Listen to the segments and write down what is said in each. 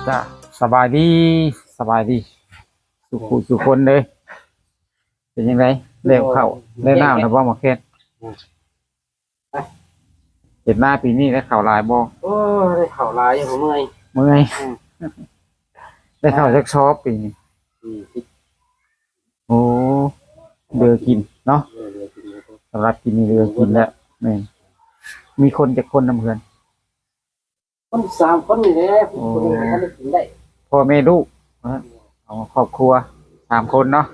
จ้า สบายดี สบายดี สุขุสุคนเด้อ เป็นจั่งใด แล้วข้าวแล้วน้ำแล้วบ่ หมอแคน เฮ็ดนาปีนี้ได้ข้าวหลายบ่ โอ้ ได้ข้าวหลายอยู่ เมื่อย เมื่อย อืม ได้ข้าวจักซอบปีนี้ อืม โอ้ เหลือกินเนาะ เออ เหลือกิน สำหรับกินนี่เหลือกินแล้ว แม่น มีคนจักคนนำเฮือน คนสามคนนี่แหละ โอ้ คนหนึ่งก็ได้กินได้ พ่อแม่ลูกนะ เอาครอบครัวสามคนเนาะ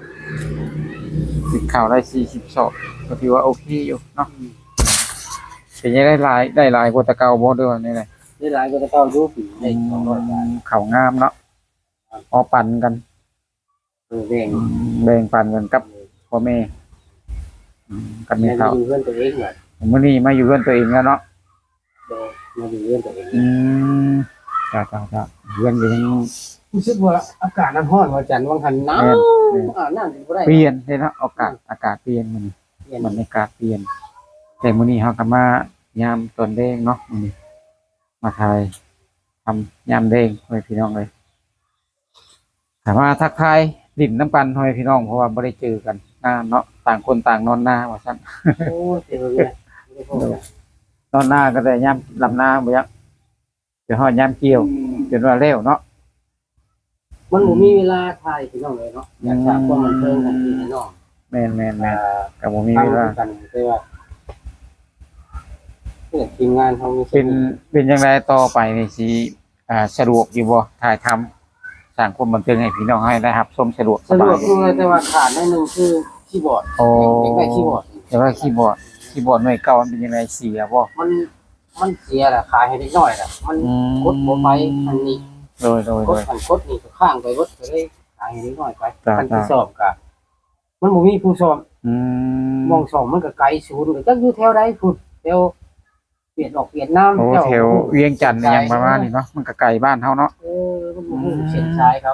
กินข้าวได้สี่สิบซอบ ก็ถือว่าโอเคอยู่เนาะ อืม เป็นจั่งใด หลาย ได้หลายกว่าแต่เก่าบ่ หรือว่าแนวใด ได้หลายกว่าแต่เก่าอยู่ ปีนี้ได้สองร้อยบาท อืม ข้าวงามเนาะ พอปันกัน เออ แบ่ง อืม แบ่งปันกันกับพ่อแม่ อืม กับแม่เฒ่า มาอยู่เฮือนตัวเองบัด มื้อนี้มาอยู่เฮือนตัวเองแล้วเนาะ โดย มาอยู่เฮือนตัวเอง อืม จ้า จ้า จ้า เฮือนก็ยัง รู้สึกว่าอากาศมันร้อน ว่าจันทร์วังหันหนาว แม่น แม่น อาบน้ำก็บ่ได้ เปลี่ยนเลยเนาะ อากาศ อืม อากาศเปลี่ยนมื้อนี้ เปลี่ยน บรรยากาศเปลี่ยน แต่มื้อนี้เฮาก็มายามตอนแลงเนาะ มื้อนี้ มาถ่ายทำยามแลง พ่อแม่พี่น้องเอ้ย ก็มาทักทายหลิ้นนำกัน พ่อแม่พี่น้อง เพราะว่าบ่ได้เจอกันนานเนาะ ต่างคนต่างนอนนาว่าซั่น โอ้ เจอเลย นอนนาก็ได้ยามลำนาบ่อยาก จนฮอดยามเกี่ยว อืม จนว่าแล้วเนาะ มันบ่มีเวลาถ่ายพี่น้องเอ้ยเนาะ อยากสร้างความบันเทิงให้พี่ให้น้อง แม่นๆๆ อ่า ก็บ่มีเวลา ทำคือกัน แต่ว่า เพื่อทีมงานเฮามี เป็น เป็นจั่งใดต่อไปนี่สิ อ่า สะดวกอยู่บ่ ถ่ายทำ สร้างความบันเทิงให้พี่น้องให้ได้รับชมสะดวกสบาย สะดวกอยู่ แต่ว่าขาดหน่อยหนึ่งคือคีย์บอร์ด โอ้ อยากได้คีย์บอร์ด อยากได้คีย์บอร์ด คีย์บอร์ดหน่วยเก่ามันเป็นจั่งใด เสียบ่ มัน มันเสียล่ะ ขายให้เด็กน้อยล่ะ มัน อืม กดบ่ไปอันนี้ โดย โดย กด โดย อันกดนี่ก็ค้างไปเบิด ก็เลยขายให้เด็กน้อยไป จ้ะ คันสิ จ้ะ ซ่อมก็ มันบ่มีผู้ซ่อม อืม หม่องซ่อมมันก็ไกลศูนย์ ก็จักอยู่แถวใดพุ้น แถวเวียดออกเวียดนาม โอ้ เจ้า แถวเวียงจันทน์ อิหยังประมาณนี้เนาะ มันก็ไกลบ้านเฮาเนาะ เออ มันบ่ฮู้ อืม เส้นสายเขา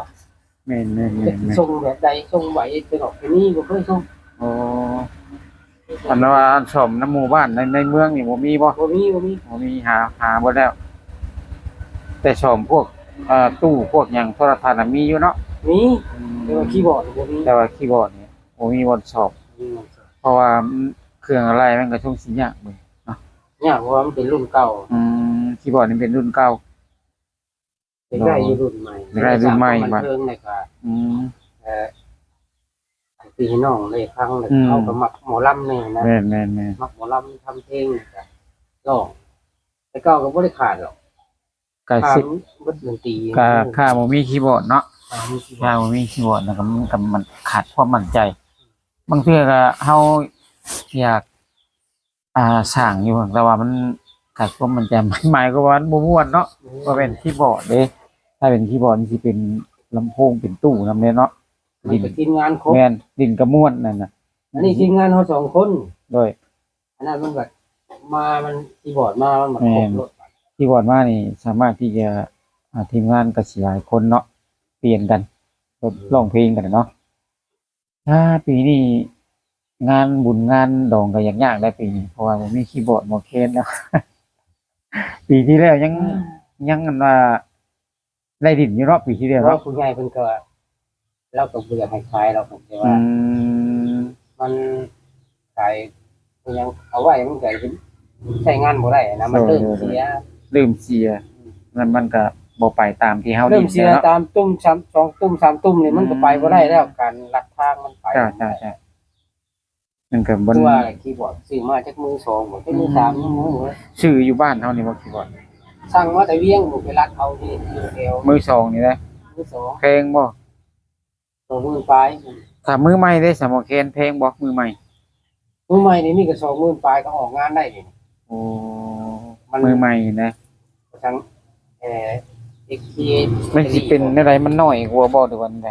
แม่นๆๆๆ จักสิส่งแบบใด ส่งใบไปดอกไปนี่ บ่เคยส่ง โอ้ อันว่าซ่อมนำหมู่บ้านใน ในเมืองนี่บ่มีบ่ บ่มี บ่มี บ่มี หา หาเบิดแล้ว แต่ซ่อมพวก เอ่อ ตู้พวกหยังโทรทัศน์น่ะมีอยู่เนาะ มี อืม แต่ว่าคีย์บอร์ดบ่มี แต่ว่าคีย์บอร์ดนี่บ่มีบ่อนซ่อม บ่มีบ่อนซ่อม เพราะว่าเครื่องอะไรมันก็ช่วงสิยากเบิ่งเนาะ ยาก เพราะว่ามันเป็นรุ่นเก่า อืม คีย์บอร์ดนี่เป็นรุ่นเก่า อยากได้อยู่รุ่นใหม่ อยากได้รุ่นใหม่ สร้างความบันเทิง แล้วก็ อืม เอ่อ ให้พี่ให้น้องได้ฟัง แล้ว อืม เฮาก็มักหมอลำแน่นะ แม่นๆๆ มักหมอลำทำเพลง แล้วก็ร้อง แต่เก่าก็บ่ได้ขาดหรอก ก็สิ ขาดเบิดดนตรี ก็ ถ้าบ่มีคีย์บอร์ดเนาะ ถ้าบ่มีคีย์บอร์ด ถ้าบ่มีคีย์บอร์ด แล้วก็มันก็ มันขาดความมั่นใจ บางเทื่อก็เฮาอยาก อ่า สร้างอยู่ แต่ว่ามันขาดความมั่นใจ หมายความว่ามันบ่ม่วนเนาะ อืม บ่แม่นคีย์บอร์ดเด้ ถ้าเป็นคีย์บอร์ดนี่สิเป็นลำโพง เป็นตู้นำเด้เนาะ มันเป็นทีมงานครบ แม่น ลิ้นก็ม่วนนั่นน่ะ อันนี้ทีมงานเฮาสองคน โดย อันนั้นมันแบบมา มันคีย์บอร์ดมา มันแบบ แม่น ครบรถ คีย์บอร์ดมานี่สามารถที่จะ อ่า ทีมงานก็สิหลายคนเนาะ เปลี่ยนกัน อืม ร้องเพลงกันเนาะ อ่า ปีนี้งานบุญงานดองก็ยากๆ ได้ปีนี้ เพราะว่าบ่มีคีย์บอร์ดหมอแคนแล้ว ปีที่แล้วยัง อ่า ยังอันว่าได้ดินอยู่เนาะ ปีที่แล้ว เพราะ เนาะ ผู้ใหญ่เพิ่นก็ ลาวก็บ่อยากให้ขายหรอก แต่ว่า อืม มันขาย มันยังเอาไว้ มันก็ใช้งานบ่ได้นะ มัน โดย เริ่ม โดย เสีย เริ่มเสีย อืม มัน มันก็บ่ไปตามที่เฮา เริ่มเสีย ดินแล้วเนาะ ตามตุ้มสาม สองตุ้มสามตุ้มนี่ มันก็ไปบ่ได้แล้ว อืม การลัดทางมันไป จ้ะ จ้ะ จ้ะ มันก็บ่ คือว่าคีย์บอร์ดซื้อมาจักมือสองบ่ จักมือสาม อืม ยังบ่ฮู้เลย ซื้ออยู่บ้านเฮานี่บ่ คีย์บอร์ด สั่งมาแต่เวียง บ่ไปลัดเอาที่อยู่แถว มือสองนี่นะ มือสอง แพงบ่ สองหมื่นปลาย ถ้ามือใหม่เด้ สำหรับแคนแพงบ่ มือใหม่ มือใหม่นี่มีก็สองหมื่นปลายก็ออกงานได้นี่ โอ้ มัน มือใหม่นะ ทั้ง เอ่อ เอ็กซ์พี มันสิเป็นแนวใด มันน้อยกว่าบ่ หรือว่าแนวใด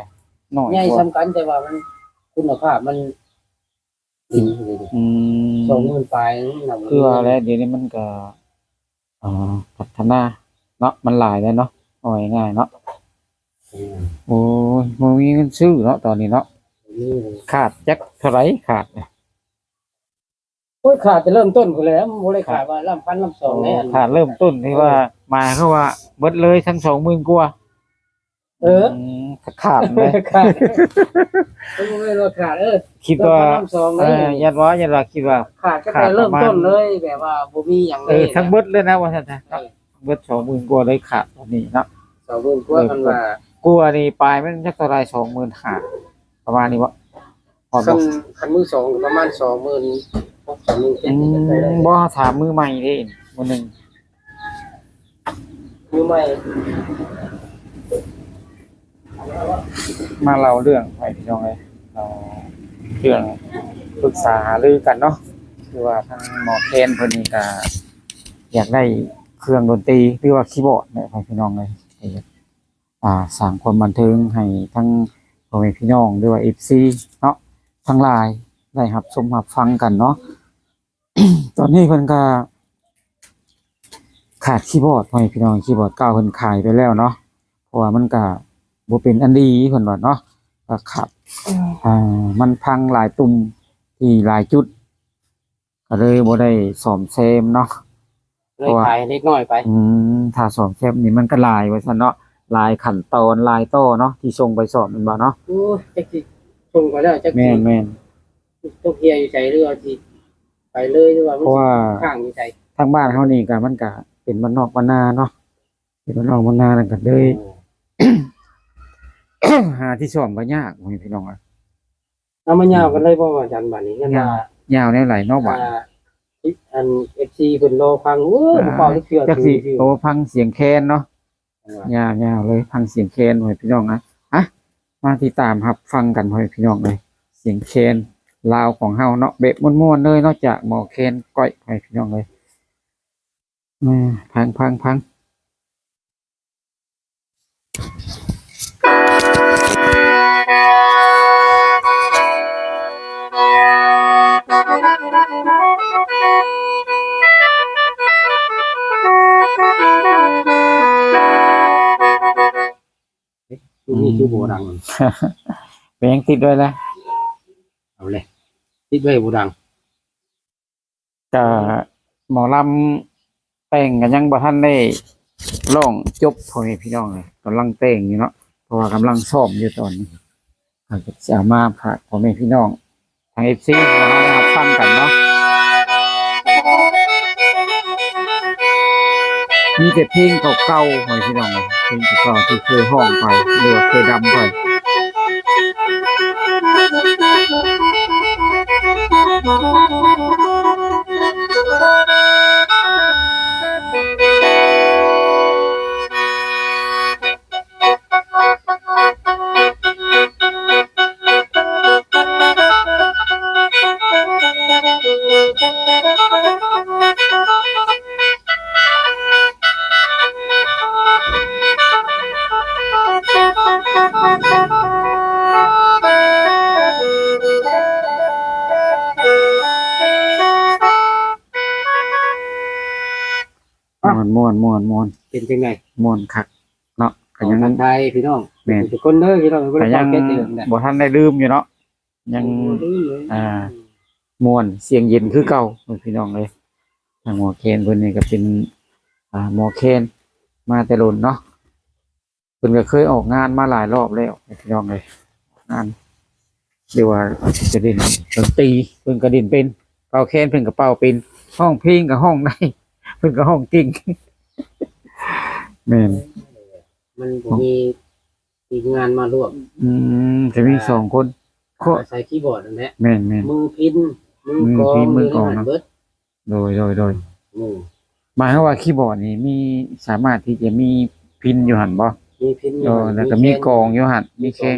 น้อยกว่า ใหญ่ส่ำกัน แต่ว่ามันคุณภาพมัน อืม สองหมื่นปลาย คือว่าแล้ว เดี๋ยวนี้มันก็ อ่า พัฒนาเนาะ มันหลายแล้วเนาะ เอาง่ายๆเนาะ อืม โอ้ย บ่มีเงินซื้อเนาะ ตอนนี้เนาะ บ่มีเลย ขาดจักเท่าไหร่ ขาดเนี่ย โอ้ย ขาดแต่เริ่มต้นพู้นแหละ มันบ่ได้ขาดว่าล้านพันล้านสอง โอ้ แน่ ขาดเริ่มต้นที่ว่า เออ หมายความว่าเบิดเลยทั้งสองหมื่นกว่า ເອີ ອືມ ຂາດເລີຍ ຂາດ ມັນບໍ່ແມ່ນວ່າຂາດ ເອີ ຄິດວ່າ ເອີ ຢ້ານວ່າ ຢ້ານວ່າຄິດວ່າຂາດຕັ້ງແຕ່ເລີ່ມຕົ້ນເລີຍ ແບບວ່າບໍ່ມີຫຍັງເລີຍ ທັງເບິດເລີຍນະ ວ່າຊັ້ນຊະ ເອີ ເບິດສອງໝື່ນກວ່າເລີຍ ຂາດຕອນນີ້ເນາະ ສອງໝື່ນກວ່າ ເອີ ຄັນວ່າ ກວ່ານີ້ປາຍມັນຈັກເທົ່າໃດ ສອງໝື່ນຫ້າ ປະມານນີ້ບໍ່? ຮອດບໍ່? ຄັນ ຄັນມືສອງປະມານສອງໝື່ນຫົກ ສອງໝື່ນເຈັດ ອືມ ນີ້ກໍໃຊ້ໄດ້ ບໍ່ ຖ້າມືໃໝ່ເດ້ ມື້ໜຶ່ງ ມືໃໝ່ ມາເລົ່າເລື່ອງໃຫ້ພີ່ນ້ອງເອີຍ ເອົາເລື່ອງປຶກສາຫາລືກັນເນາະ ຄືວ່າທາງໝໍແຄນເພິ່ນນີ້ກໍຢາກໄດ້ເຄື່ອງດົນຕີ ຫຼືວ່າຄີບອດແຫຼະ ໃຫ້ພີ່ນ້ອງເອີຍ ອ່າ ສ້າງຄວາມບັນເທີງໃຫ້ທັງພໍ່ແມ່ພີ່ນ້ອງ ຫຼືວ່າເອັຟຊີເນາະ ທັງຫຼາຍໄດ້ຮັບຊົມຮັບຟັງກັນເນາະ. ຕອນນີ້ເພິ່ນກໍຂາດຄີບອດ ພໍ່ແມ່ພີ່ນ້ອງ ຄີບອດເກົ່າເພິ່ນຂາຍໄປແລ້ວເນາະ ເພາະວ່າມັນກໍບໍ່ເປັນອັນດີເພິ່ນວ່າເນາະ ກໍຂາດ ອ່າ ມັນພັງຫຼາຍຕຸ່ມທີ່ຫຼາຍຈຸດ ກໍເລີຍບໍ່ໄດ້ສ້ອມແຊມເນາະ ເລີຍຂາຍເລັກນ້ອຍໄປ ອືມ ຖ້າສ້ອມແຊມນີ້ມັນກໍຫຼາຍວ່າຊັ້ນເນາະ ຫຼາຍຂັ້ນຕອນຫຼາຍຕໍ່ເນາະ ທີ່ສົ່ງໄປສ້ອມແມ່ນບໍ່ເນາະ ໂອ້ຍ ຈັກຊິສົ່ງໄປແລ້ວ ຈັກ ແມ່ນໆ ຕົກເຮ່ຍຢູ່ໃສ ຫຼືວ່າຊິໄປເລີຍ ຫຼືວ່າມັນ ເພາະວ່າ ຄ້າງຢູ່ໃສ ທາງບ້ານເຮົານີ້ກໍ ມັນກໍເປັນບ້ານນອກບ້ານນາເນາະ ເປັນບ້ານນອກບ້ານນາ ແລ້ວກໍເລີຍ ໂອ້ ຫາທີ່ສ້ອມກໍຍາກ ພໍ່ແມ່ພີ່ນ້ອງເອີຍ. ເອົາ ມາຍາວກັນເລີຍບໍ່ ອາຈານ ບາດນີ້ ຍາວ ຍາວແນວໃດເນາະ ບາດ ອ່າ ອັນ ເອັຟຊີ ເພິ່ນລໍຟັງ ໂອ້ຍ ບໍ່ເປົ່າຈັກເທື່ອ ຈັກຊິ ໂອ້ ຟັງສຽງແຄນເນາະ ຍາວໆເລີຍ ຟັງສຽງແຄນ ພໍ່ແມ່ພີ່ນ້ອງນະ ອະ ມາຕິດຕາມຮັບຟັງກັນ ພໍ່ແມ່ພີ່ນ້ອງເອີຍ ສຽງແຄນລາວຂອງເຮົາເນາະ ແບບມ່ວນໆເລີຍເນາະ ຈາກໝໍແຄນກ້ອຍ ພໍ່ແມ່ພີ່ນ້ອງເອີຍ ອືມ ຟັງໆໆ. ເປັນຫຍັງຕິດໄວ້ລະ ເອົາເລີຍ ຕິດໄວ້ບໍ່ດັງ. ກະໝໍລຳແຕ່ງກະຍັງບໍ່ທັນໄດ້ຮ້ອງຈົບ ພໍ່ແມ່ພີ່ນ້ອງເອີຍ ກຳລັງແຕ່ງຢູ່ເນາະ ເພາະວ່າກຳລັງຊ້ອມຢູ່ຕອນນີ້ ເຮົາກະຊິເອົາມາຝາກພໍ່ແມ່ພີ່ນ້ອງທາງເອັຟຊີ ໃຫ້ເຮົາໄດ້ຮັບຟັງກັນເນາະ ມີແຕ່ເພງເກົ່າໆ ພໍ່ແມ່ພີ່ນ້ອງເອີຍ ເພງເກົ່າໆທີ່ເຄີຍຮ້ອງໄປ ຫຼືວ່າເຄີຍດຳໄປ. ม่วน ม่วน ມ່ວນ ມ່ວນ ເປັນຈັ່ງໃດ? ມ່ວນຄັກເນາະ ກະຍັງທັກທາຍພີ່ນ້ອງ ແມ່ນ ທຸກຄົນເດີພີ່ນ້ອງ ກະຍັງບໍ່ທັນໄດ້ລືມຢູ່ເນາະ ຍັງ ອ່າ ມ່ວນ ສຽງເຢັນຄືເກົ່າພີ່ນ້ອງເອີຍ ທາງໝໍແຄນເພິ່ນນີ້ກະເປັນ ອ່າ ໝໍແຄນມາແຕ່ດົນເນາະ ເພິ່ນກະເຄີຍອອກງານມາຫຼາຍລອບແລ້ວພີ່ນ້ອງເອີຍ ງານ ຫຼືວ່າຈະຫຼິ້ນດົນຕີ ເພິ່ນກະຫຼິ້ນເປັນ ເປົ່າແຄນເພິ່ນກະເປົ່າເປັນ ຮ້ອງເພງກະຮ້ອງໄດ້ ເພິ່ນກະຮ້ອງເກັ່ງ ແມ່ນ ມັນບໍ່ມີ ທີມງານມາຮ່ວມ ອືມ ຈະມີສອງຄົນ ອາ ອາໄສຄີບອດນັ້ນແຫຼະ ແມ່ນໆ ມືພິນ ມືກອງ ມືພິນ ມືກອງ ຢູ່ໃນນັ້ນເນາະ ເບິດ ໂດຍ ໂດຍ ໂດຍ ອືມ ໝາຍຄວາມວ່າຄີບອດນີ້ມີ ສາມາດທີ່ຈະມີພິນຢູ່ຫັ້ນບໍ່? ມີພິນຢູ່ຫັ້ນ ແລ້ວກະມີກອງຢູ່ຫັ້ນ ມີແຄນ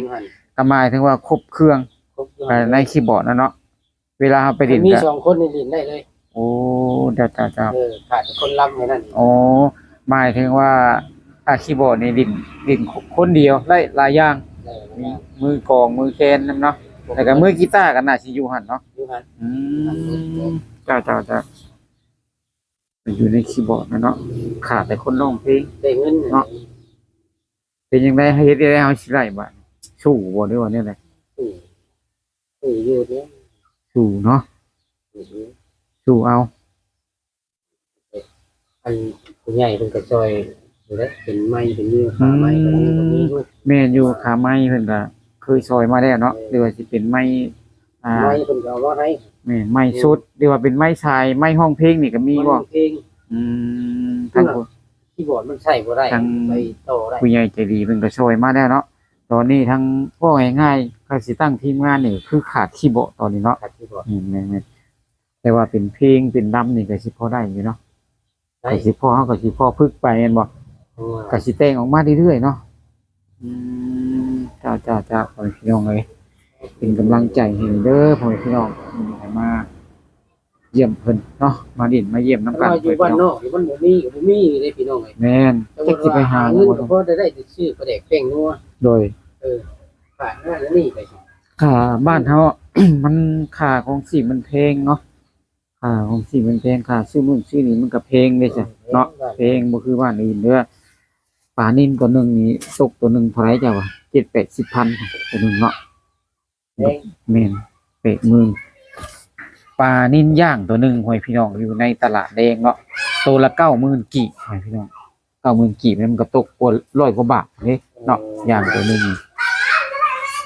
ກະໝາຍເຖິງວ່າຄົບເຄື່ອງ ຄົບຢູ່ ໃນຄີບອດນັ້ນເນາະ ເວລາເຮົາໄປຫຼິ້ນ ມີສອງຄົນນີ້ຫຼິ້ນໄດ້ເລີຍ ໂອ້ ເຈົ້າໆໆ ເອີ ຂາດແຕ່ຄົນລຳແຄ່ນັ້ນ ໂອ້ ໝາຍເຖິງວ່າ ອ່າ ຄີບອດນີ້ຫຼິ້ນ ຫຼິ້ນຄົນດຽວໄດ້ຫຼາຍຢ່າງ ເອີ ມີມືກອງ ມືແຄນນຳເນາະ ແລ້ວກະມືກີຕາກະໜ້າຊິຢູ່ຫັ້ນເນາະ ຢູ່ຫັ້ນ ອືມ ເຈົ້າໆໆ ຢູ່ໃນຄີບອດນະເນາະ ຂາດແຕ່ຄົນຮ້ອງເພງ ໄດ້ເງິນເນາະ ເປັນຈັ່ງໃດ ເຮັດຈັ່ງໃດເຮົາຊິໄດ້ບາດ ສູ້ບໍ່ ຫຼືວ່າແນວໃດ? ສູ້ ສູ້ຢູ່ເດ້ ສູ້ເນາະ ສູ້ເອົາ ອັນຜູ້ໃຫຍ່ເພິ່ນກະຊ່ອຍ ນີ້ແຫຼະ ເປັນໄມ້ເປັນນີ້ ຂາໄມ້ກໍມີ ອືມ ກໍມີຢູ່ ແມ່ນຢູ່ ຂາໄມ້ເພິ່ນກໍເຄີຍຊ່ອຍມາແລ້ວເນາະ ເອີ ຫຼືວ່າຊິເປັນໄມ້ ອ່າ ໄມ້ເພິ່ນກໍເອົາມາໃຫ້ ແມ່ນ ໄມ້ສົດ ຫຼືວ່າເປັນໄມ້ສາຍ ໄມ້ຮ້ອງເພງນີ້ກໍມີບໍ່? ໄມ້ຮ້ອງເພງ ອືມ ທາງຜູ້ ຄີບອດມັນໃຊ້ບໍ່ໄດ້ ທາງ ໄປຕໍ່ໄດ້ ຜູ້ໃຫຍ່ໃຈດີເພິ່ນກໍຊ່ອຍມາແລ້ວເນາະ ຕອນນີ້ທາງ ເວົ້າງ່າຍໆ ກໍຊິຕັ້ງທີມງານນີ້ຄືຂາດຄີບອດຕອນນີ້ເນາະ ຂາດຄີບອດ ແມ່ນໆ ແຕ່ວ່າເປັນເພງເປັນລຳນີ້ກໍຊິພໍໄດ້ຢູ່ເນາະ ໄດ້ ກໍຊິພໍ ເຮົາກໍຊິພໍຝຶກໄປແມ່ນບໍ່? ເອີ ກໍຊິແຕ່ງອອກມາເລື້ອຍໆເນາະ ອືມ ເຈົ້າໆໆ ພໍ່ແມ່ພີ່ນ້ອງເອີຍ ເປັນກຳລັງໃຈໃຫ້ເດີພໍ່ແມ່ພີ່ນ້ອງ ມື້ນີ້ໃຫ້ມາຢ້ຽມເພິ່ນເນາະ ມາຫຼິ້ນມາຢ້ຽມນຳກັນ ແຕ່ວ່າຢູ່ບ້ານນອກນີ້ມັນບໍ່ມີ ກໍບໍ່ມີເດ້ພີ່ນ້ອງເອີຍ ແມ່ນ ແຕ່ວ່າ ຈັກຊິໄປຫາ ຫາເງິນກໍພໍໄດ້ ໄດ້ແຕ່ຊື້ປາແດກແປ້ງນົວ ໂດຍ ເອີ ຂາດນັ້ນອັນນີ້ໄປ ຄ່າບ້ານເຮົາ ມັນ ຄ່າຄອງຊີບມັນແພງເນາະ ຄ່າຄອງຊີບມັນແພງ ຄ່າຊື້ໂນ່ນຊື້ນີ້ມັນກໍແພງເດ້ຊະເນາະ ແພງ ແພງບໍ່ຄືບ້ານອື່ນເດີ ປານິນຕົວໜຶ່ງນີ້ຕົກຕົວໜຶ່ງເທົ່າໃດເຈົ້າວ່າ ເຈັດແປດສິບພັນ ຕົວໜຶ່ງເນາະ ແພງ ແມ່ນ ແປດໝື່ນ ປານິນຍ່າງຕົວໜຶ່ງ ໂອ້ຍ ພີ່ນ້ອງ ຢູ່ໃນຕະຫຼາດແດງເນາະ ໂຕລະເກົ້າໝື່ນກີບ ໂອ້ຍ ພີ່ນ້ອງ ເກົ້າໝື່ນກີບ ມັນກໍຕົກກວ່າຮ້ອຍກວ່າບາດເດ້ເນາະ ເອີ ຢ່າງຕົວໜຶ່ງ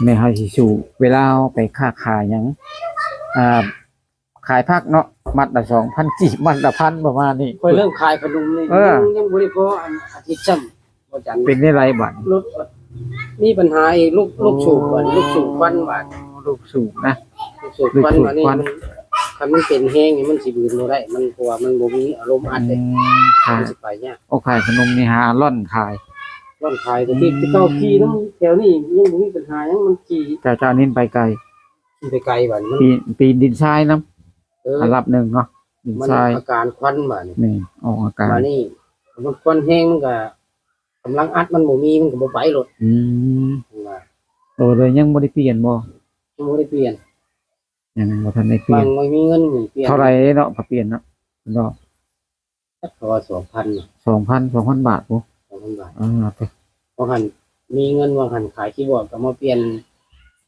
ແມ່ນເຮົາຊິສູ້ ເວລາເຮົາໄປຄ້າຂາຍຫຍັງ ອ່າ ຂາຍຜັກເນາະ ມັດລະສອງພັນກີບ ມັດລະພັນ ປະມານນີ້ ຂ້ອຍເລີ່ມຂາຍຂະໜົມນີ້ ເອີ ຍັງ ຍັງບໍ່ໄດ້ພໍ ອັນ ອາທິດຊ້ຳ ບໍ່ຈັນ ເປັນແນວໃດບາດນີ້? ລົດ ມີບັນຫາອີກ ລູກ ລູກສູບ ໂອ້ ບາດນີ້ ລູກສູບຄວັນບາດນີ້ ລູກສູບນະ ລູກສູບຄວັນ ລູກສູບຄວັນບາດນີ້ ມັນ ຄັນມັນເປັນແຮງນີ້ ມັນຊິບືນບໍ່ໄດ້ ມັນ ເພາະວ່າມັນບໍ່ມີອາລົມອັດເດ້ ອືມ ມັນຊິໄປຍາກ ໂອ້ ຂາຍຂະໜົມນີ້ຫາລ່ອນຂາຍ ລ່ອນຂາຍ ແຕ່ທີ່ ອືມ ແຕ່ເກົ່າຂີ່ນຳແຖວນີ້ຍັງບໍ່ມີບັນຫາຫຍັງ ມັນຂີ່ ເຈົ້າ ເຈົ້າເນັ້ນໄປໄກ ໄປໄກບາດນີ້ ມັນ ປີນ ປີນດິນຊາຍນຳ ເອີ ລະດັບໜຶ່ງເນາະ ດິນຊາຍ ມັນອາການຄວັນບາດນີ້ ແມ່ນ ອອກອາການ ບາດນີ້ ມັນຄວັນແຮງ ມັນກໍ ກຳລັງອັດມັນບໍ່ມີ ມັນກໍບໍ່ໄປໂລດ ອືມ ເພິ່ນວ່າ ໂດຍ ໂດຍ ຍັງບໍ່ໄດ້ປ່ຽນບໍ່? ຍັງບໍ່ໄດ້ປ່ຽນ ຍັງບໍ່ທັນໄດ້ປ່ຽນ ຍັງບໍ່ມີເງິນນີ້ປ່ຽນ ເທົ່າໃດເນາະ ຖ້າປ່ຽນເນາະ ເນາະ ຈັກເຂົາວ່າສອງພັນ ສອງພັນ ສອງພັນບາດພຸ້ນ ສອງພັນບາດ ອ່າ ເອີ ວ່າຫັ້ນ ມີເງິນວ່າຫັ້ນ ຂາຍຄີບອດກໍມາປ່ຽນ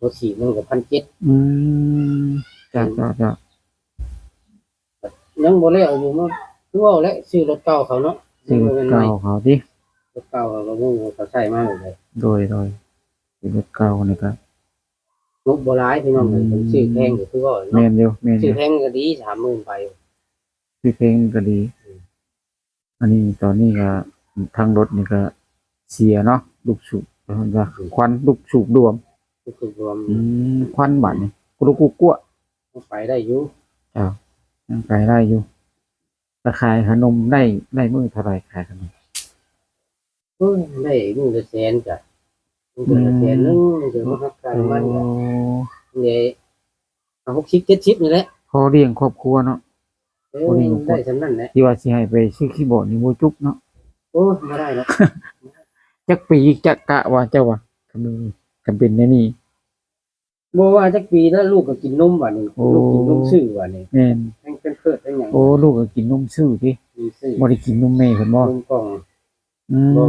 ລົດສີມັນກໍພັນເຈັດ ອືມ ຈ້າ ອືມ ຈ້າ ຈ້າ ຍັງບໍ່ແລ້ວຢູ່ ມາ ຄືເວົ້າແຫຼະ ຊື້ລົດເກົ່າເຂົາເນາະ ຊື້ລົດເກົ່າເຂົາຕິ ລົດເກົ່າເຂົາກໍບໍ່ ເຂົາໃຊ້ມາແບບໃດ ໂດຍ ໂດຍ ຊື້ລົດເກົ່ານີ້ກໍ ງົບບໍ່ຫຼາຍພີ່ນ້ອງເອີຍ ອືມ ຊື້ແພງກໍຄືເວົ້າແຫຼະເນາະ ແມ່ນຢູ່ ແມ່ນຢູ່ ຊື້ແພງກໍດີ ສາມໝື່ນ ໄປ ຊື້ແພງກໍດີ ອືມ ອັນນີ້ຕອນນີ້ກໍທາງລົດນີ້ກໍເສຍເນາະ ລູກສູບ ອືມ ຄວັນລູກສູບລວມ ລູກສູບລວມ ອືມ ຄວັນບາດນີ້ ກຸລຸກຸກົວະ ຍັງໄປໄດ້ຢູ່ ເຈົ້າ ຍັງໄປໄດ້ຢູ່ ແລ້ວຂາຍຂະໜົມໄດ້ ໄດ້ມື້ເທົ່າໃດຂາຍຂະໜົມ? ໂອ້ຍ ໄດ້ມື້ລະແສນກະ ມື້ລະແສນໜຶ່ງ ອືມ ມັນກໍບໍ່ຮັບຄ່ານ້ຳມັນກະ ໂອ້ ເດ້ ເອົາຫົກສິບ ເຈັດສິບນີ້ແຫຼະ ພໍລ້ຽງຄອບຄົວເນາະ ເອີ ພໍລ້ຽງຄອບຄົວ ໄດ້ສ່ຳນັ້ນແຫຼະ ທີ່ວ່າຊິໃຫ້ໄປຊື້ຄີບອດນີ້ບໍ່ຈຸກເນາະ ໂອ້ຍ ບໍ່ໄດ້ດອກ ຈັກປີ ຈັກກະວ່າເຈົ້າວ່າ ຄັນ ຄັນເປັນແນວນີ້ ບໍ່ວ່າຈັກປີແລ້ວ ລູກກໍກິນນົມບາດນີ້ ໂອ້ ລູກກິນນົມຊື່ບາດນີ້ ແມ່ນ ແຮງເປັນເພີດແຮງຫຍັງ ໂອ້ ລູກກໍກິນນົມຊື່ຕິ ກິນຊື່ ບໍ່ໄດ້ກິນນົມແມ່ເພິ່ນບໍ່? ນົມກ່ອງ ອືມ ບໍ່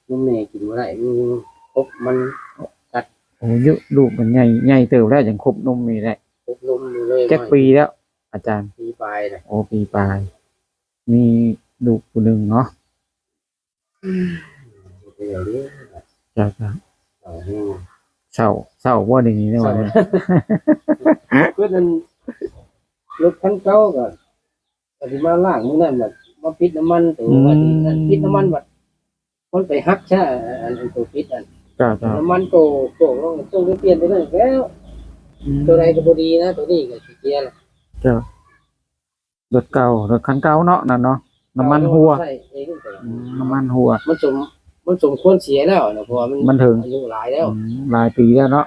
ນົມແມ່ກິນບໍ່ໄດ້ ມັນຄົບ ມັນກັດ ໂອ້ ຍ ລູກມັນໃຫຍ່ ໃຫຍ່ເຕີບແລ້ວ ຍັງຄົບນົມນີ້ແຫຼະ ຄົບນົມຢູ່ເລີຍ ຈັກປີແລ້ວອາຈານ? ປີປາຍແລ້ວ ໂອ້ ປີປາຍ ມີລູກຜູ້ໜຶ່ງເນາະ. ອືມ ເຈົ້າ ເຈົ້າ ເສົ້າແຮງ ເສົ້າ ເສົ້າບໍ່ ດຽວນີ້ເນາະ ເສົ້າ ເພິ່ນນັ້ນ ລົດຄັນເກົ່າກໍ ກໍຊິມາລ້າງມື້ນັ້ນ ບັດມາປິດນ້ຳມັນໂຕ ອືມ ວ່າຊິນັ້ນ ປິດນ້ຳມັນບັດ ມັນໄປຫັກຊະ ອັນ ອັນໂຕປິດອັນ ເຈົ້າ ເຈົ້າ ນ້ຳມັນໂຕໂຈກລົງ ຕ້ອງໄດ້ປ່ຽນໂຕນັ້ນແລ້ວ ອືມ ໂຕໃດກໍບໍ່ດີນະ ໂຕນີ້ກໍຂີ້ເກຍລະ ເຈົ້າ ລົດເກົ່າ ລົດຄັນເກົ່າເນາະ ນັ້ນເນາະ ນ້ຳມັນຮົ່ວ ໃຊ້ເອງ ອືມ ນ້ຳມັນຮົ່ວ ມັນສົມ ມັນສົມຄວນເສຍແລ້ວນະ ເພາະວ່າມັນ ມັນເຖິງ ອາຍຸຫຼາຍແລ້ວ ອືມ ຫຼາຍປີແລ້ວເນາະ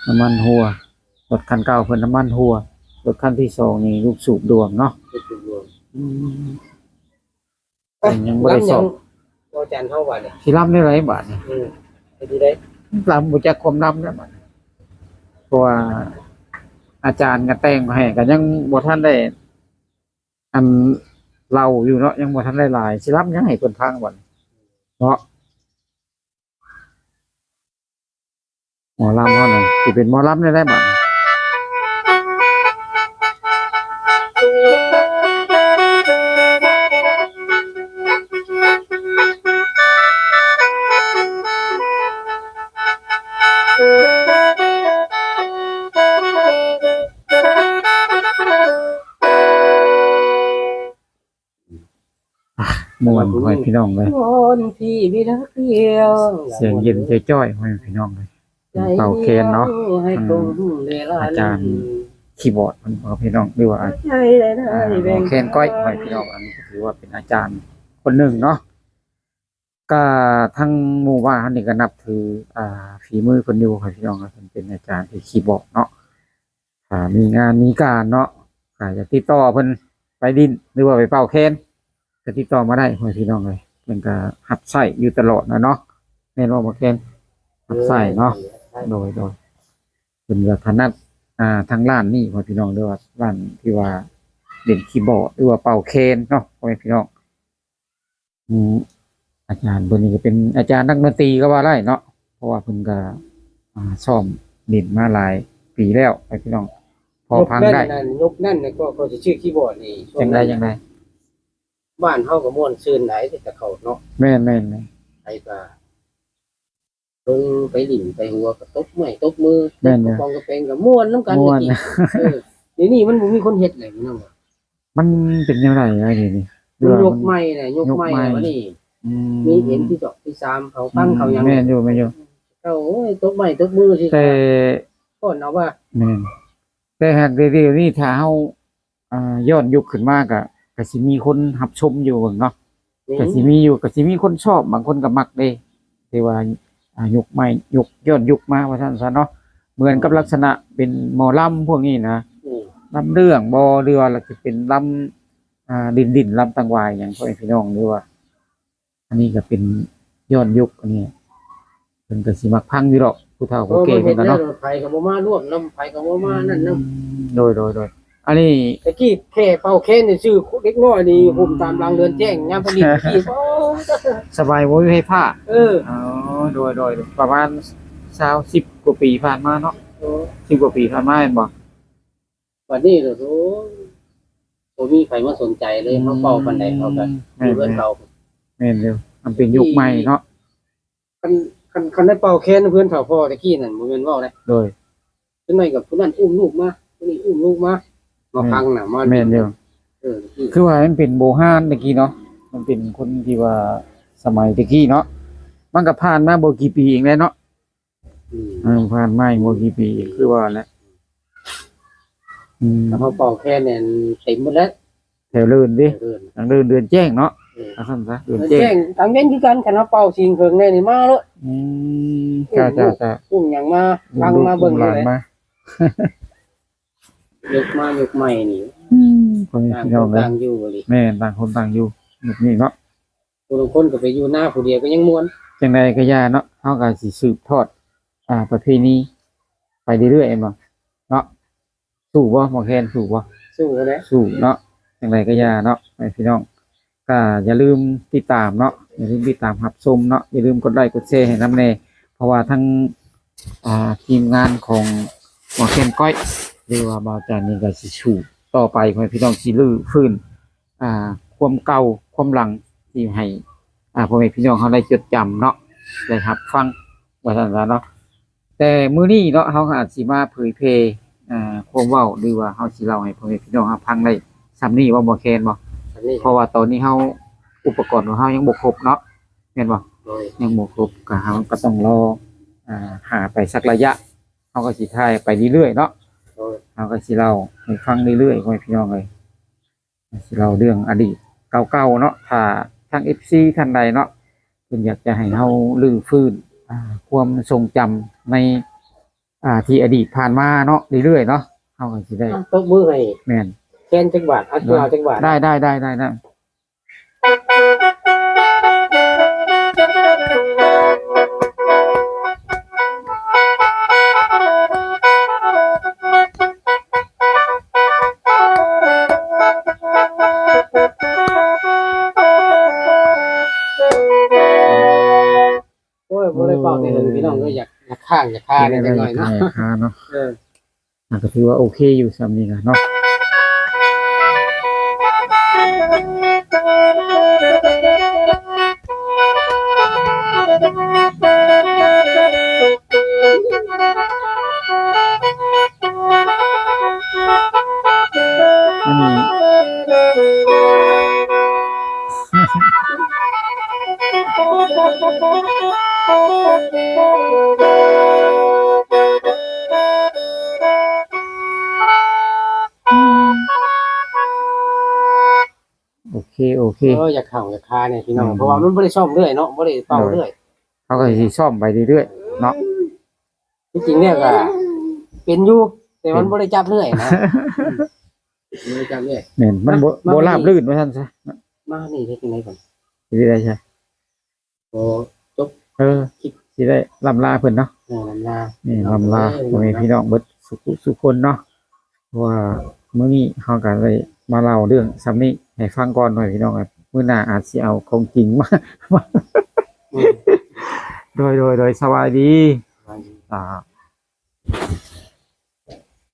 ໜ້ຳມັນຮົ່ວ ລົດຄັນເກົ່າເພິ່ນນ້ຳມັນຮົ່ວ ລົດຄັນທີສອງນີ້ລູກສູບລວມເນາະ ລູກສູບລວມ ອືມ ຍັງບໍ່ໄດ້ສອບ ລຳຫຍັງ ບໍ່ ອາຈານເຮົາວ່ານີ້ ຊິລຳແນວໃດບາດນີ້ ອືມ ເຮັດຈັ່ງໃດ ລຳບໍ່ຈັກຄວາມລຳແລ້ວບາດນີ້ ເພາະວ່າອາຈານກໍແຕ່ງໃຫ້ ກໍຍັງບໍ່ທັນໄດ້ ອັນ ເລົ່າຢູ່ເນາະ ຍັງບໍ່ທັນໄດ້ຫຼາຍ ຊິລຳຫຍັງໃຫ້ເພິ່ນຟັງບາດນີ້ເນາະ. ໝໍລຳເຮົານີ້ ຊິເປັນໝໍລຳແນວໃດບາດນີ້? ມ່ວນ ພໍ່ແມ່ພີ່ນ້ອງເອີຍ ສຽງເຢັນຈ້ອຍໆ ພໍ່ແມ່ພີ່ນ້ອງເອີຍ ເປົ່າແຄນເນາະ ອາຈານຄີບອດເພິ່ນ ພໍ່ແມ່ພີ່ນ້ອງ ຫຼືວ່າ ອ່າ ໝໍແຄນກ້ອຍ ພໍ່ແມ່ພີ່ນ້ອງ ອັນນີ້ກໍຖືວ່າເປັນອາຈານຄົນໜຶ່ງເນາະ ກະທັງໝູ່ບ້ານເຮົານີ້ກໍນັບຖື ອ່າ ຝີມືເພິ່ນຢູ່ ພໍ່ແມ່ພີ່ນ້ອງ ເພິ່ນເປັນອາຈານທີ່ຄີບອດເນາະ ຖ້າມີງານມີການເນາະ ກໍຢາກຕິດຕໍ່ເພິ່ນໄປຫຼິ້ນ ຫຼືວ່າໄປເປົ່າແຄນ ກໍຕິດຕໍ່ມາໄດ້ ພໍ່ແມ່ພີ່ນ້ອງເອີຍ ເພິ່ນກໍຮັບໃຊ້ຢູ່ຕະຫຼອດນະເນາະ ແມ່ນບໍ່ໝໍແຄນ? ຮັບໃຊ້ເນາະ ເອີ ໂດຍໆ ເພິ່ນກໍຖະໜັດ ອ່າ ທາງດ້ານນີ້ ພໍ່ແມ່ພີ່ນ້ອງ ຫຼືວ່າດ້ານທີ່ວ່າຫຼິ້ນຄີບອດ ຫຼືວ່າເປົ່າແຄນເນາະ ພໍ່ແມ່ພີ່ນ້ອງ. ອືມ ອາຈານເພິ່ນນີ້ກໍເປັນອາຈານນັກດົນຕີກໍວ່າໄດ້ເນາະ ເພາະວ່າເພິ່ນກໍ ອ່າ ຊ້ອມຫຼິ້ນມາຫຼາຍປີແລ້ວ ພີ່ນ້ອງ ພໍຟັງໄດ້. ຍຸກນັ້ນນະ ຍຸກນັ້ນນະ ກໍ ກໍຊິຊື້ຄີບອດນີ້ ຈັ່ງໃດຈັ່ງໃດ ບ້ານເຮົາກໍມ່ວນຊື່ນຫຼາຍແຕ່ເກົ່າເນາະ. ແມ່ນໆໆ ໃຜກໍ ລົງໄປຫຼິ້ນໄປຫົວກໍຕົບໄມ້ຕົບມື ແມ່ນຢູ່ ຕົບກະປ໋ອງກະແປງກໍມ່ວນນຳກັນ ມ່ວນ ເອີ ດຽວນີ້ມັນບໍ່ມີຄົນເຮັດແລ້ວພີ່ນ້ອງ ມັນເປັນແນວໃດອ້າຍນີ້? ມັນຍົກໄມ້ແຫຼະ ຍົກໄມ້ ບັດນີ້ ອືມ ມີເອັນທີສອງທີສາມ ເຂົາຟັງເຂົາຫຍັງ ແມ່ນຢູ່ ແມ່ນຢູ່ ເຂົາ ໂອ້ຍ ຕົບໄມ້ຕົບມືຊິ ແຕ່ ຟ້ອນເອົາວ່າ ແມ່ນ ແຕ່ຫາກດຽວນີ້ຖ້າເຮົາ ອ່າ ຍ້ອນຍຸກຂຶ້ນມາກະ ກະຊິມີຄົນຮັບຊົມຢູ່ເບິ່ງເນາະ ແມ່ນ ກະຊິມີຢູ່ ກະຊິມີຄົນຊອບ ບາງຄົນກະມັກເດ້ ທີ່ວ່າ ອ່າ ຍຸກໃໝ່ ຍຸກ ຍ້ອນຍຸກມາວ່າຊັ້ນຊະເນາະ ເໝືອນກັບ ອືມ ລັກສະນະເປັນໝໍລຳພວກນີ້ນະ ອືມ ລຳເລື່ອງບໍ ຫຼືວ່າຈະເປັນລຳ ອ່າ ດິ້ນໆ ລຳຕັງຫວາຍຫຍັງ ພໍ່ແມ່ພີ່ນ້ອງ ຫຼືວ່າ ອັນນີ້ກໍເປັນຍ້ອນຍຸກ ອັນນີ້ເພິ່ນກໍຊິມັກຟັງຢູ່ດອກ ຜູ້ເຖົ້າຜູ້ແກ່ເພິ່ນກໍເນາະ ເພາະວ່າແມ່ນແນວໃດ ໃຜກໍບໍ່ມາຮ່ວມນຳ ໃຜກໍບໍ່ມານັ້ນນຳ ອືມ ໂດຍໆໆ ອັນນີ້ແຕ່ກີ້ແຄ່ເປົ່າແຄນຊື່ໆ ເດັກນ້ອຍນີ້ ອືມ ໂຮມຕາມຫຼັງເດີນແຈ້ງ ຍາມເພິ່ນຫຼິ້ນກີ້ ໂອ້ ສະບາຍ ບໍ່ມີໄຟຟ້າ ເອີ ອໍ ໂດຍໆ ປະມານຊາວ ສິບກວ່າປີຜ່ານມາເນາະ ເອີ ສິບກວ່າປີຜ່ານມາແມ່ນບໍ່? ບັດນີ້ກໍ ໂອ້ຍ ບໍ່ມີໃຜມາສົນໃຈເລີຍ ອືມ ເຮົາເປົ່າປານໃດເຂົາກໍ ແມ່ນ ຢູ່ເຮືອນເກົ່າ ແມ່ນຢູ່ ມັນເປັນຍຸກໃໝ່ເນາະ ຄັນ ຄັນ ຄັນໄດ້ເປົ່າແຄນເພື່ອນເຖົ້າພໍ່ແຕ່ກີ້ນັ້ນ ບໍ່ແມ່ນເວົ້າເດ້ ໂດຍ ຈັກໜ້ອຍກໍຜູ້ນັ້ນອຸ້ມລູກມາ ຜູ້ນີ້ອຸ້ມລູກມາ ມາ ແມ່ນ ຟັງນະ ມາ ແມ່ນຢູ່ ເອີ ຄືວ່າມັນເປັນໂບຮານແຕ່ກີ້ເນາະ ມັນເປັນຄົນທີ່ວ່າສະໄໝແຕ່ກີ້ເນາະ ມັນກໍຜ່ານມາບໍ່ກີ່ປີເອງແຫຼະເນາະ ອືມ ເອີ ຜ່ານມາບໍ່ກີ່ປີ ຄືວ່າແຫຼະ ອືມ ຖ້າເຮົາເປົ່າແຄນແໜ້ນເຕັມໝົດແລ້ວ ແຖວເລີນເດ້ ແຖວເລີນ ທາງເດີນເດືອນແຈ້ງເນາະ ເອີ ວ່າຊັ້ນຊະ ເດີນແຈ້ງ ເດີນແຈ້ງ ກາງເວັນຄືກັນ ຄັນເຮົາເປົ່າສຽງເຄິ່ງແນ່ນີ້ມາໂລດ ອືມ ເຈົ້າ ເຈົ້າ ເຈົ້າ ອຸ້ມຫຍັງມາ ຟັງມາເບິ່ງຢູ່ເລີຍ ມາ ຍົກມາ ຍົກໃໝ່ນີ້ ອືມ ພໍ່ແມ່ພີ່ນ້ອງເອີຍ ຕ່າງຄົນຕ່າງຢູ່ອີ່ຫຼີ ແມ່ນ ຕ່າງຄົນຕ່າງຢູ່ ຍຸກນີ້ເນາະ ຜູ້ລາງຄົນກໍໄປຢູ່ນາຜູ້ດຽວກໍຍັງມ່ວນ ຈັ່ງໃດກໍຢ່າເນາະ ເຮົາກໍຊິສືບທອດ ອ່າ ປະເພນີໄປເລື້ອຍໆ ແມ່ນບໍ່ເນາະ ສູ້ບໍ່ ໝໍແຄນ ສູ້ບໍ່? ສູ້ແຫຼະ ສູ້ເນາະ ຈັ່ງໃດກໍຢ່າເນາະ ໃຫ້ພີ່ນ້ອງ ກໍຢ່າລືມຕິດຕາມເນາະ ຢ່າລືມຕິດຕາມຮັບຊົມເນາະ ຢ່າລືມກົດໄລ້ກົດແຊໃຫ້ນຳແດ່ ເພາະວ່າທັງ ອ່າ ທີມງານຂອງໝໍແຄນກ້ອຍ ຫຼືວ່າບ່າວຈັນນີ້ກໍຊິສູ້ຕໍ່ໄປ ໃຫ້ພີ່ນ້ອງຊິຮື້ຟື້ນ ອ່າ ຄວາມເກົ່າຄວາມຫຼັງທີ່ໃຫ້ ອ່າ ພໍ່ແມ່ພີ່ນ້ອງເຮົາໄດ້ຈົດຈຳເນາະ ໄດ້ຮັບຟັງ ວ່າຊັ້ນຊະເນາະ ແຕ່ມື້ນີ້ເນາະ ເຮົາກໍອາດຊິມາເຜີຍແຜ່ ອ່າ ຄວາມເວົ້າ ຫຼືວ່າເຮົາຊິເລົ່າໃຫ້ພໍ່ແມ່ພີ່ນ້ອງເຮົາຟັງໄດ້ຊ່ຳນີ້ບໍ່ ໝໍແຄນບໍ່? ຊ່ຳນີ້ ເພາະວ່າຕອນນີ້ເຮົາ ອຸປະກອນຂອງເຮົາຍັງບໍ່ຄົບເນາະ ແມ່ນບໍ່? ໂດຍ ຍັງບໍ່ຄົບ ກໍເຮົາກໍຕ້ອງລໍ ອ່າ ຫາໄປສັກໄລຍະ ເຮົາກໍຊິຖ່າຍໄປເລື້ອຍໆເນາະ ໂດຍ ເຮົາກໍຊິເລົ່າໃຫ້ຟັງເລື້ອຍໆ ພໍ່ແມ່ພີ່ນ້ອງເອີຍ ຊິເລົ່າເລື່ອງອະດີດເກົ່າໆເນາະ ຖ້າທາງເອັຟຊີທ່ານໃດເນາະ ເພິ່ນຢາກຈະໃຫ້ເຮົາຮື້ຟື້ນ ອ່າ ຄວາມຊົງຈຳໃນ ອ່າ ທີ່ອະດີດຜ່ານມາເນາະ ເລື້ອຍໆເນາະ ເຮົາກໍຊິໄດ້ ອ່ະ ຕົບມືໃຫ້ ແມ່ນ ແຄນຈັກບາດ ອັດ ໂດຍ ລາວຈັກບາດ ໄດ້ໆໆໆ ໂອ້ຍ ບໍ່ໄດ້ເປົ່າແຕ່ເຫິງ ພີ່ນ້ອງເອີຍ ຢາກ ຢາກຄ້າງ ຢາກຄາແດ່ຈັກໜ້ອຍເນາະ ຢາກຄ້າງເນາະ ເອີ ອ່າ ກໍຖືວ່າໂອເຄຢູ່ຊ່ຳນີ້ນະເນາະ ອັນນີ້ ໂອເຄ ໂອເຄ ເອີ ຢາກເຂົ້າຢາກຄາແດ່ພີ່ນ້ອງ ອືມ ເພາະວ່າມັນບໍ່ໄດ້ຊ້ອມເລື້ອຍເນາະ ບໍ່ໄດ້ເປົ່າເລື້ອຍ ໂດຍ ເຮົາກໍຊິຊ້ອມໄປເລື້ອຍໆເນາະ ທີ່ຈິງແລ້ວກໍເປັນຢູ່ ແຕ່ມັນ ເປັນ ບໍ່ໄດ້ຈັບເລື້ອຍນະ ບໍ່ໄດ້ຈັບເລື້ອຍ ແມ່ນ ມັນບໍ່ ມັນ ບໍ່ລາບລື່ນວ່າຊັ້ນຊະ ມານີ້ເຮັດຈັ່ງໃດກ່ອນ ເຮັດຈັ່ງໃດຊະ ກໍຈົບ ເອີ ຄລິບ ຊິໄດ້ລ່ຳລາເພິ່ນເນາະ ເອີ ລ່ຳລາ ນີ້ ເນາະ ລ່ຳລາ ເອີ ພໍ່ແມ່ພີ່ນ້ອງເບິດສຸກສຸຄົນເນາະ ເພາະວ່າມື້ນີ້ເຮົາກໍໄດ້ມາເລົ່າເລື່ອງສ່ຳນີ້ໃຫ້ຟັງກ່ອນ ພໍ່ແມ່ພີ່ນ້ອງ ມື້ໜ້າອາດຊິເອົາຂອງຈິງມາ ມາ ອືມ ໂດຍ ໂດຍ ໂດຍ ສະບາຍດີ ສະບາຍດີ ອ່າ